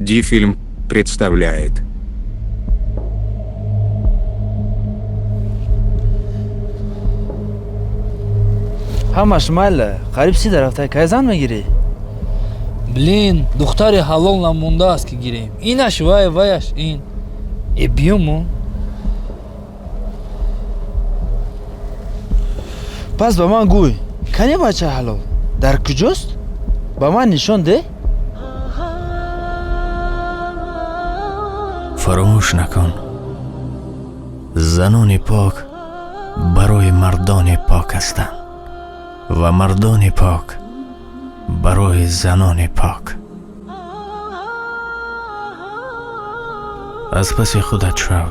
Ди-фильм представляет. Ҳамаш майла, қариб 30 рафта, кай зан мегирӣ? Блин, духтари ҳалол намондааст, ки гирем. Инаш вай, ваяш ин. Э, биёмо. Пас ба ман гӯй, кани бача ҳалол дар куҷост? Ба ман нишон деҳ. Фаромӯш накун, занони пок барои мардони пок ҳастанд ва мардони пок барои занони пок. Аз паси худат шав.